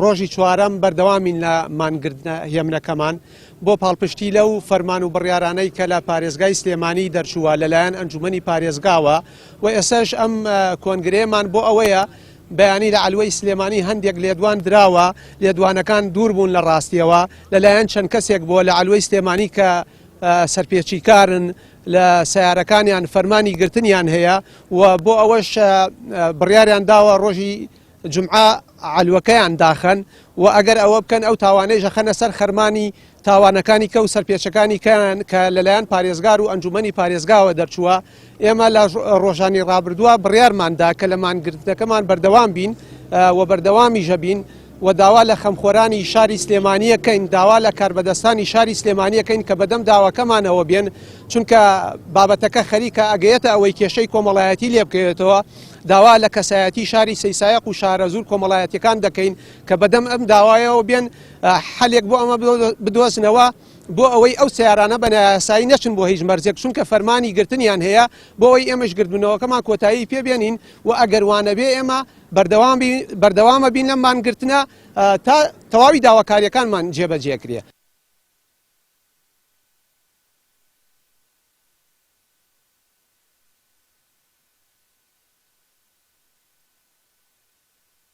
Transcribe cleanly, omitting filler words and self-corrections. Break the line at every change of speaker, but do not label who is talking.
ڕۆژی چوارەم بەردەوامین لە مانگرتنە هێمنەکەمان بۆ پاڵپشتی لەو فەرمان و بڕیارانەی کە لە پارێزگای سلێمانی دەرچووە لەلایەن ئەنجومەنی پارێزگاوە و ئێستاش ئەم کۆنگرەیەمان بۆ ئەوەیە بەیانی لە عەلوەی سلێمانی هەندێک لێدوان دراوە، لێدوانەکان دوور بوون لە ڕاستیەوە لەلایەن چەند کەسێک بووە لە عەلوەی سلێمانی کە سەرپێچیکارن لە سەیارەکانیان فەرمانی گرتنیان هەیە و بۆ ئەوەش بڕیاریان داوە ڕۆژی جومعە عەلوەکەیان داخەن و ئەگەر ئەوە بکەن ئەو تاوانەیش ئەخەنە سەر خەرمانی تاوانەکانی کە و سەرپێچەکانی کەیان کە لەلایەن پارێزگار و ئەنجومەنی پارێزگاوە دەرچووە ئێمە لە ڕۆژانی ڕابردووە بڕیارمان دا کە لە مانگرتنەکەمان بەردەوام بین و بەردەوامیشە بین و داوا لە خەمخۆرانی شاری سلێمانیەکەین داوا لە کاربەدەستانی شاری سلێمانیەکەین کە بەدەم داواکەمانەوە بێن چونکە بابەتەکە خەریکە ئەگەیەتە ئەوەی کێشەی کۆمەڵایەتی لێ بکەوێتەوە داوا لە کەسایەتی شاری سەیسایەق و شارەزوور کۆمەڵایەتیەکان دەکەین کە بەدەم ئەم داوایەوە بێن حەلێک بۆ ئەمە بدۆزنەوە بۆ ئەوەی ئەو سیارانە بە نایاسایی نەچن بۆ هیچ مەرجێک چونکە فەرمانی گرتنیان هەیە بۆ ئەوەی ئێمەش گردبوونەوەکەمان کۆتایی پێبێنین و ئەگەر وانەبێ ئێمە بەردەوامە بین لەم مانگرتنە تا تەواوی داواکاریەکانمان جێبەجێ کرێ.